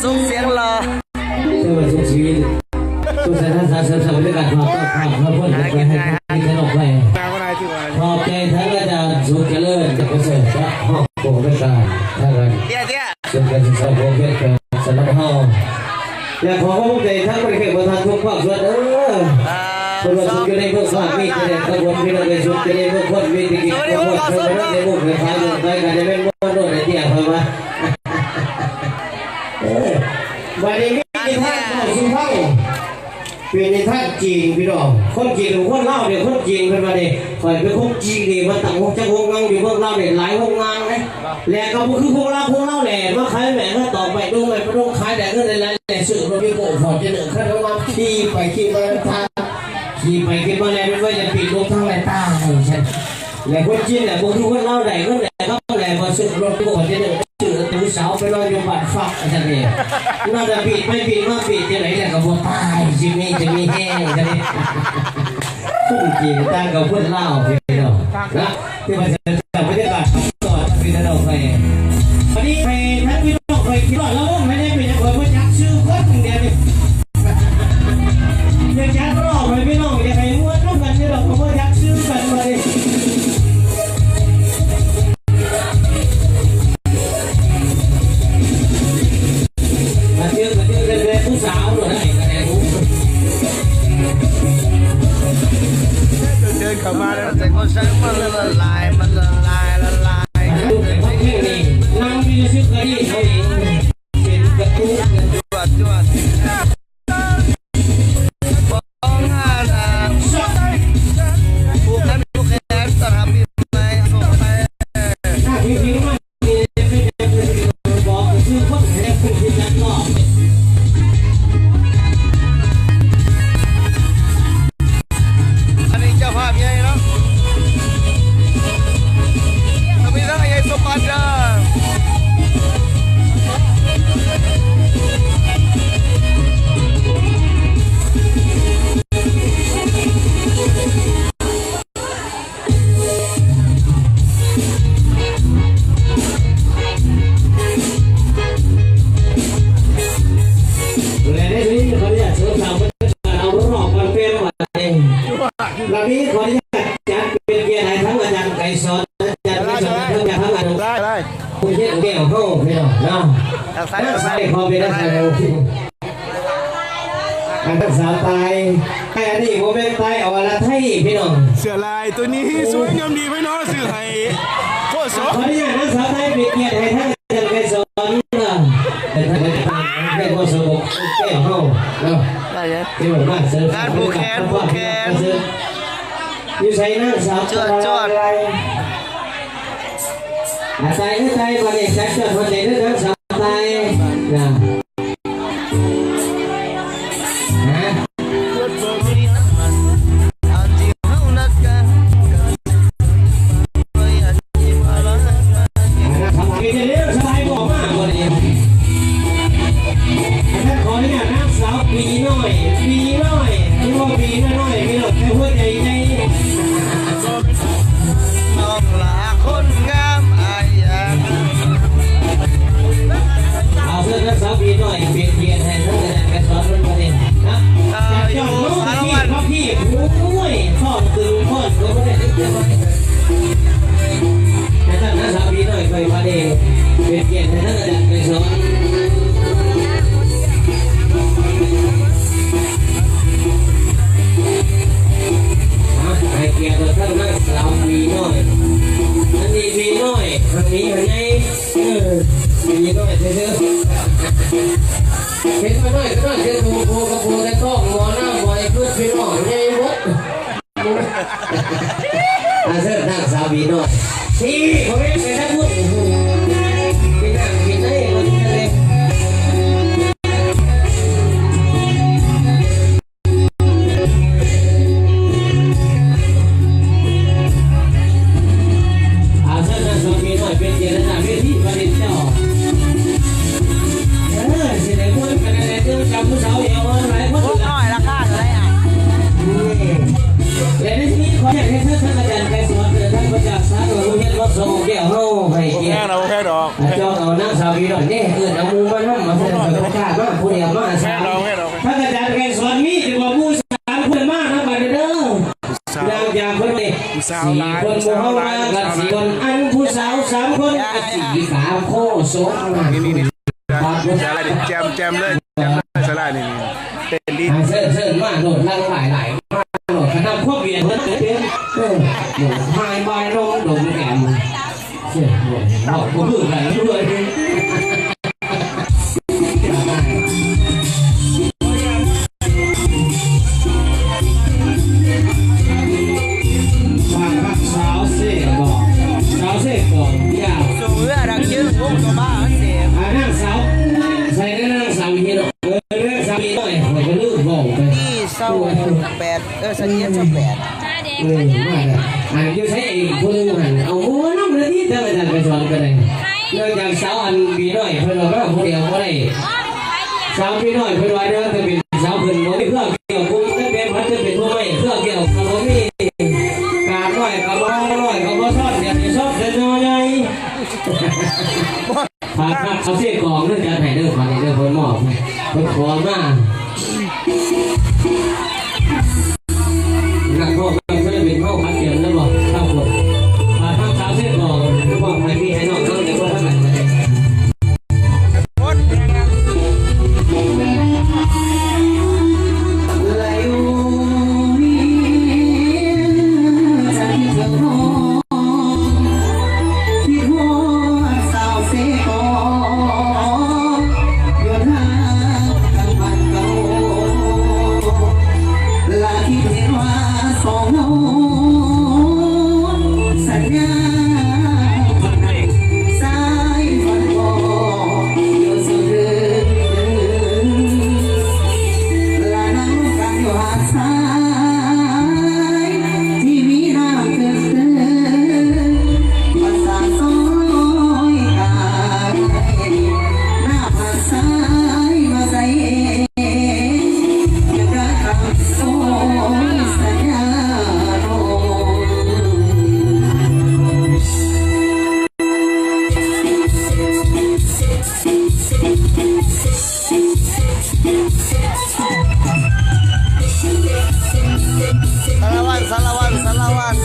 ສົ່ງສຽງຫຼໍ່ ເຈົ້າວ່າສຸກຊີວິດ ສຸກສະຖານສາເສີມສ້າງບັນຍາກາດຄວາມ ຄວາມ ຄວາມເພິ່ນໄປໃຫ້ ໃຫ້ສະໜົກໄປ. ຂອບໃຈທາງອາຈານສຸກຈະເລີນ ຈາກປະເສີດ ຮອງຜູ້ອຳນວຍການທາງດ້ານ ເຕ້ຍ ເຕ້ຍ ສູນການສຶກສາຂົງພຽງແຕ່ສຳລັບເຮົາ ແລະ ຂໍຂອບໃຈທາງປະເທດ ປະທານທຸກພາກສ່ວນເດີ ເພິ່ນວ່າສຸກຢູ່ໃນເມືອງສວາມີ ແຕ່ຂະບວນພີ່ນ້ອງເອີຍ ສຸກຢູ່ໃນເມືອງຄົນ ມີແຕ່ກິນ ຂະບວນເພິ່ນວ່າໃນມຸກໃນຂາຢູ່ໃນການຈະແມ່ນມ່ວນໂດດໃນເດຍ ເພິ່ນວ່າ ເອີ ບາດນີ້ມີນິທານເວົ້າສູ່ຟັງ ເປັນນິທານຈີນພີ່ນ້ອງ ຄົນຈີນກັບຄົນລາວເດ້ ຄົນຈີນເພິ່ນວ່າເດ້ ຂ້ອຍເປັນຄົນຈີນເດ້ ມາຕັ້ງຮອກຈັກໂຮງງານຢູ່ເມືອງລາວເດ້ ຫຼາຍໂຮງງານເດ້ ແລະກໍບໍ່ຄືພວກລາວ ພວກລາວແຫຼະ ມາຂາຍແມ່ເຮືອນຕອກໄມ້ ດົງໄມ້ປະດົງ ຂາຍໄດ້ເງິນຫຼາຍໆ ແລະຊື້ລົດວີໂກ້ ຟໍຈູນເນີ ຄັນເຮົາມາຂີ່ໄປຂີ່ມາທາງ ຂີ່ໄປຂີ່ມາແລ້ວ ໄວ້ແລ້ວປີນລົງທາງໃດຕາຍຊັ້ນ ແລະຄົນຈີນແຫຼະ ບໍ່ຄືຄົນລາວ ໄດ້ເງິນໄດ້ຄຳແຫຼະ ມາຊື້ລົດວີໂກ້ ອອກຈາກເດີ ຊື້ຜູ້ສາວໄປນອນຢູ່ບ້ານຟາກ ວ່າຊັ້ນເດ ນັ້ນລະ ບີດໄປບີດມາ ບີດຈັ່ງໃດແລ້ວກໍບໍ່ຕາຍ ຊິມີ ຊິມີແຮງ ວ່າຊັ້ນເດ ຄົນຈີນຕ່າງກັບຄົນລາວ ພີ່ນ້ອງນະ ຖືວ່າຈະເປັນບັນຍາກາດ ຕອນພີ່ນ້ອງໄປ ບາດນີ້ໃຫ້ທັງພີ່ນ້ອງໄປຄິດຮອດລະວົງໃຫ້ແດ່ ເປັນຫຍັງຂ້ອຍບໍ່ຈັກຊື່ຄົນດຽວນີ້ ຢາກຈັດລອບໃຫ້ພີ່ນ້ອງ ຢາກໃຫ້ມ່ວນນຳກັນ ພີ່ນ້ອງກໍບໍ່ຈັກຊື່ກັນ ບາດນີ້ ມາເຈີກັນເດີ ເດີນແບບຜູ້ສາວໂລດ ໃຫ້ກະແດງຫູ ເດີນເຂົ້າມາແລ້ວ ແຕ່ກໍໃຊ້ມັນລະລາຍ ມັນລະລາຍ ລະລາຍ ນັ່ງຢູ່ຊື່ກະດີເຂົາເອງ ເປັນກະຕຸກ ຈວດ ຈວດ ອັນນີ້ເຈົ້າພາບໃຫຍ່ເນາະ ກໍມີທັງໃຫຍ່ສົມບັດເດີ. ແລະໃນທີ່ນີ້ຂໍອະນຸຍາດເສີມສ້າງບັນຍາກາດເອົາຮອບກັນເປັນບາດນີ້ ລະນີ້ຂໍອະນຸຍາດຈັດເປັນກຽດໃຫ້ທັງອາຈານໄກສອນ ອາຈານໄກສອນ ທັງອາຈານ ທັງອາຈານ ໄດ້ ໄດ້ ຜູ້ເຮັດແກ້ວເຮົາພີ່ນ້ອງເນາະ ທາງຊ້າຍ ທາງຊ້າຍ ຂອບໃຈນະ ທາງຊ້າຍ ອັນນັ້ນສາວໄຕ້ ແຕ່ອັນນີ້ບໍ່ແມ່ນໄຕ້ ເອົາລະໄທພີ່ນ້ອງ ເສື້ອລາຍໂຕນີ້ສວຍງາມດີພີ່ນ້ອງ ຊື້ໃຫ້ໂຄດສົ ຂໍອະນຸຍາດນາງສາວໄຕ້ເປັນກຽດໃຫ້ທາງອາຈານໄກສອນເນາະ ເປັນທາງເປັນໂຄດສົແກ້ວເຮົາເນາະ ທີ່ວ່າມາເສີມ ງານຜູກແຂນ ຜູກແຂນ ຢູ່ໃສນາງສາວ ຈວດ ຈວດ ອາໄຕ ອາໄຕ ບາດນີ້ຈັດຈອດຫົວໃຈເດີນາງສາວໄຕ້ນະ ຮະ ສະບາຍບໍ່ ມາບໍ່ນີ້ ອັນນັ້ນຂໍອະນຸຍາດນາງສາວປີນ້ອຍ ປີນ້ອຍ ຄືວ່າປີນ້ອຍໆ ພີ່ນ້ອງ ແຕ່ຫົວໃຈໃຫຍ່ ນ້ອງຫຼ້າຄົນງາມອ້າຍຢາກ ເອົາເຊີນນາງສາວປີນ້ອຍ ເປັນກຽດໃຫ້ທາງອາຈານໄກສອນເພິ່ນບາດນີ້ນະ ຈາກຈອກລົງມາທີ່ ມາທີ່ ໂອ້ຍ ພ້ອມຕື່ມພ້ອມຕົວບໍ່ໄດ້ເລີຍ ແຕ່ທ່ານນາງສາວປີນ້ອຍຂ້ອຍບາດນີ້ ເປັນກຽດໃຫ້ທາງອາຈານໄກສອນ ໃຫ້ກຽດຕໍ່ທາງນາງສາວປີນ້ອຍ ອັນນີ້ປີນ້ອຍ ທາງນີ້ໃຫຍ່ ເອີ ປີນ້ອຍຊື່ໆ ເຫັນມານ້ອຍກໍນ້ອຍ ເຫັນໂຕກໍໂຕ ແຕ່ທ້ອງໝໍນ້ຳໝໍໃຫ້ເກີດພີ່ນ້ອງໃຫຍ່ໝົດ ອາເຊີນນາງສາວບີນ້ອຍ ທີ່ບໍ່ແມ່ນໄປທາງພຸ້ນ ໂອ້ໂຫ ເປັນນາງເປັນໃນບໍ່ໄດ້ເລີຍ ອາເຊີນນາງສາວບີນ້ອຍເປັນກຽດໃນໜ້າເວທີປະເດັນເຈົ້າ ເອີ ຊິໄດ້ມ່ວນກັນແລ້ວ ເຈົ້າຈຳຜູ້ສາວແອວອ່ອນຫຼາຍຄົນ ພວກນ້ອຍລາຄາເທົ່າໃດອ່ະ? ແລະໃນທີ່ນີ້ຂໍອະນຸຍາດເຊີນທ່ານອາຈານໄກສອນ ເດີນທາງມາຈາກສາຂາໂຮງຮຽນ ມ.ສ.ແກ້ວເຮົາ ໃຫ້ກຽດ ບໍ່ແພງດອກ ບໍ່ແພງດອກ ອ່າ ຈ້ອງເອົານາງສາວບີນ້ອຍເດ້ ເອີ້ນເອົາໝູ່ມານຳ ມາເຊີນ ມາຜູ້ດຽວມາສາມ ພະອາຈານໄກສອນມີແຕ່ວ່າໝູ່ສາມຄົນມານຳກັນເດີ ສາວ ຢ່າງ ຢ່າງເພິ່ນນີ້ ຜູ້ສາວຫຼາຍ ສີ່ຄົນ ຜູ້ສາວຫຼາຍ ຜູ້ເຮົາມາກັນສີ່ຄົນ ອັນຜູ້ສາວສາມຄົນ ສີ່ສາມໂຄສົກມາ ນີ້ ນີ້ ນີ້ ສາວຫຼາຍນີ້ ແຈ່ມ ແຈ່ມເລີຍ ແຈ່ມເລີຍ ສາວຫຼາຍນີ້ ນີ້ ເຕັ້ນດີ ອ່າ ເຊີນ ເຊີນມາໂລດ ຫຼັ່ງໄຫຼຫຼາຍມາໂລດ ຄະນະພວກວຽນເພິ່ນເຕັມ ເອີ ຫາຍບາຍລົງດົງແອມ ເອີ ເວົ້າບໍ່ຄືກັນເລີຍ. ສາວເຊກອງ ສາວເຊກອງ ຍາວ ສົ່ງເຮືອດັງຈຶ່ງ ວົງໂຕມາເຊ ອ່າ ນາງສາວ ໃສ່ນາງສາວອີກເນາະ ເອີ ນາງສາວອີກໜ້ອຍ ຂ້ອຍກໍລືມເວົ້າໄປ ປີຊາວແປດ ເອີ ຊາວເຈັດ ຊາວແປດ ເອີ ມາແລ້ວ ອັນຢູ່ໃສອີກຜູ້ໜຶ່ງຫັ້ນ ເອົາໝູ່ມານຳເລີຍຕິ ທາງອາຈານໄກສອນກໍໄດ້ ນອກຈາກສາວອັນປີນ້ອຍ ເພິ່ນວ່າມາຜູ້ດຽວບໍ່ໄດ້ ສາວປີນ້ອຍ ເພິ່ນວ່າເດີ ແຕ່ເປັນສາວເພິ່ນບໍ່ມີເຄືອກ່ຽວກຸ້ມ ແຕ່ເປັນພັດ ແຕ່ເປັນຜູ້ໃໝ່ເຄືອກ່ຽວກໍບໍ່ມີ ກາດນ້ອຍກໍບໍ່ນ້ອຍກໍບໍ່ຊອດ ດຽວນີ້ຊອດແຕ່ນ້ອຍໃຫຍ່ ຝາກຮັກສາວເຊກອງເດີ ຈັດໃຫ້ເດີ ບາດນີ້ເດີ ເພິ່ນມອບ ເພິ່ນຂໍມາ ນັກຮ້ອງນຳສິລະປິນເຮົາ ຄັດຕຽມແລ້ວບໍ່ ເກົ້າຄົນ ຝາກຮັກສາວເຊກອງ ມອບໃຫ້ພີ່ໃຫ້ນ້ອງເຮົາ ແຕ່ບໍ່ທັນໄດ້ ສາລະວັນ ສາລະວັນ ສາລະວັນ.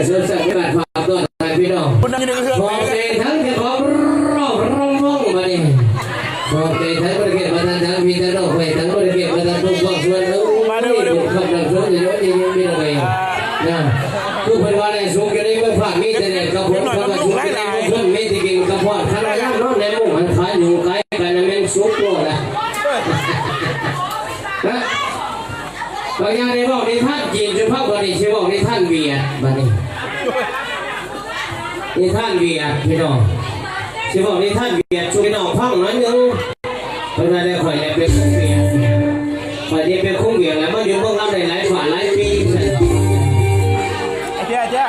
ສວນສັດ ປະກາດຄວາມຕ້ອນຮັບພີ່ນ້ອງ ຄົນນັ້ນຢູ່ໃນເຮືອນ ຂອບໃຈທັງເຈົ້າຂອງລອບລຳວົງບັດນີ້ ຂອບໃຈທັງບໍລິເວນມາທັງ ທັງພີ່ທັງນ້ອງ ໄປທັງບໍລິເວນມາທັງທຸກພາກສ່ວນ ເອີ ມາເດີ ມາເດີ ຄຳນຳຊົມ ເດີ ເດີ ເດີ ເດີ ນະ ຄືເພິ່ນວ່າແຫຼະ ສຸກຢູ່ໃນເມືອງພາກ ມີແຕ່ແດດກັບຝົນ ຄຳວ່າສຸກຢູ່ໃນເມືອງຊົນ ມີແຕ່ກິນກັບພອນ ຄັນວ່າຍາມນອນໃນມຸ້ງ ມັນຂາຍຍຸງຂາຍໄກ່ ນັ້ນແມ່ນສຸກໂລດລະ ນະ ບາງຢ່າງໄດ້ເວົ້ານິທານຈີນ ສຸພາບ ບັດນີ້ຊິເວົ້ານິທານຫວຽດ ບັດນີ້ ນິທານຫວຽດ ພີ່ນ້ອງ ຊິເວົ້ານິທານຫວຽດສູ່ພີ່ນ້ອງຟັງໜ້ອຍໜຶ່ງ ເພິ່ນວ່າແລ້ວ ຂ້ອຍແລ້ວເປັນຄົນຫວຽດ ຂ້ອຍນີ້ເປັນຄົນຫວຽດ ແລ້ວມາຢູ່ເມືອງລາວໄດ້ຫຼາຍກວ່າຫຼາຍປີ ໄອ້ເຈ້ຍ ໄອ້ເຈ້ຍ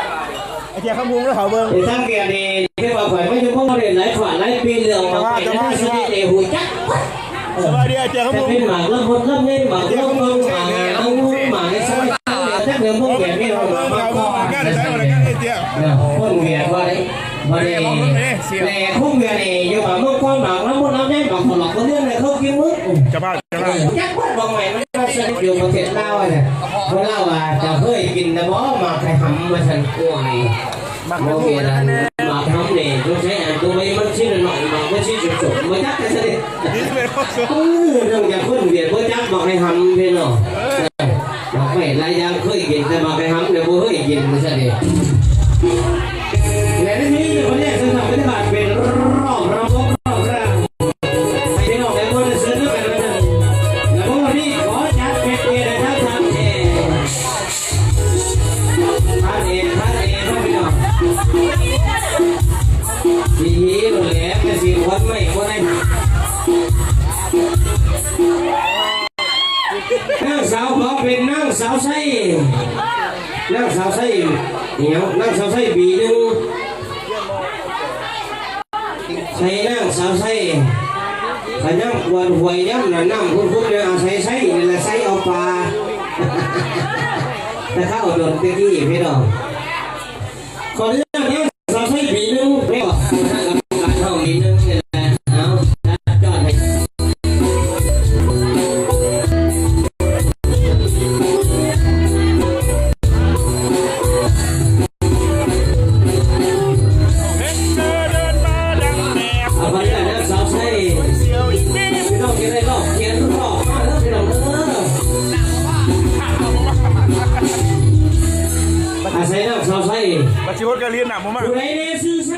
ໄອ້ເຈ້ຍ ຄຳຮຸ່ງ ແລ້ວເຂົາເບິ່ງ ໄອ້ທາງຫວຽດນີ້ ຄືວ່າຂ້ອຍມາຢູ່ເມືອງລາວໄດ້ຫຼາຍກວ່າຫຼາຍປີ ເລື່ອງຂອງຂ້ອຍໃນຊີວິດນີ້ຮູ້ຈັກ ສະບາຍດີ ເຈົ້າ ເປັນໝາກລະມຸດລະເມັນ ໝາກລະມຸດ ໝາກລະມຸດ ໝາກໃນຊອຍ ຈັກເລື່ອງພວກແບບນີ້ ເຮົາເບິ່ງ ເຮົາເບິ່ງກັນ ໃຊ້ເວລາກັນເດ້ ເຈົ້າ ຄົນຫວຽດວ່າໄດ້ ບໍ່ໄດ້ ແຕ່ຄົນຫວຽດນີ້ ຢູ່ວ່າເມືອງກ່ອນ ໝາກລະມຸດລະເມັນ ໝາກຂະຫຼອກ ເຂົາເອີ້ນໃຫ້ເຂົາກິນມື້ ເຈົ້າພາບ ເຈົ້າພາບ ຈັກເພິ່ນບອກໃໝ່ ມັນກໍສະໜິດຢູ່ປະເທດລາວ ວ່າຊັ້ນ ຄົນລາວວ່າ ເຈົ້າເຄີຍກິນແລ້ວບໍ່ ໝາກໄຂ່ຫຳ ວ່າຊັ້ນ ໂອ້ຍ ໝາກໄຂ່ຫຳນີ້ ສົງໄສອັນໂຕໃໝ່ມັນຊິນ້ອຍໆ ໝາກມັນຊິສົມໆ ບໍ່ຈັກ ວ່າຊັ້ນເດ້ ເອີ ເລື່ອງຈາກຄົນຫວຽດບໍ່ຈັກໝາກໄຂ່ຫຳເດ້ເນາະ ເອີ ໝາກໄຂ່ຫຼາຍຢ່າງເຄີຍກິນ ແຕ່ໝາກໄຂ່ຫຳນີ້ບໍ່ເຄີຍກິນ ວ່າຊັ້ນເດ້ ແລະໃນມື້ນີ້ ຂໍອະນຸຍາດເຊີນທ່ານປະຕິບັດເປັນຮອບລຳວົງຮອບລາວ ໃຫ້ພີ່ນ້ອງໄດ້ມ່ວນໄດ້ຊື່ນນຳກັນ ວ່າຊັ້ນ ລະບົບນີ້ຂໍຈັດເປັນເກຍດໃຫ້ທາງທ່ານແອ ທ່ານເອ ທ່ານເອ ເນາະພີ່ນ້ອງ ຊິຫິວແຫຼະ ແຕ່ຊິຄວັນໄມ້ບໍ່ໄດ້ ນາງສາວຂໍເປັນນາງສາວໄຊ ນາງສາວໄຊ ອີຫຍັງ ນາງສາວໄຊ ບີໜຶ່ງ ໃສ່ນາງສາວໄຊ ຂະຫຍັງກວນຫວຍຍາມນັ້ນ ນ້ຳຂຸ້ນໆ ແນວອາໄສໄຊນີ້ລະ ໄຊເອົາປາ ແຕ່ຄາວດົນແຕ່ກີ້ພີ່ນ້ອງ ຂໍອະນຸຍາດນາງສາວໄຊບີໜຶ່ງ ແມ່ນບໍ່ ກຳມະການເຮົາບີໜຶ່ງນີ້ແຫຼະ ເອົາ ຈັດຈອດໃຫ້ ເອົາ ຂໍອະນຸຍາດນາງສາວໄຊ ພີ່ນ້ອງຈະໄດ້ລອກຂຽນລອກມາເດີພີ່ນ້ອງເດີ ອາໄສນາງສາວໄຊ ບັດຊິຫົດກະລຽນນຳບໍ່ມາ ຜູ້ໃດແດ່ຊື່ໄຊ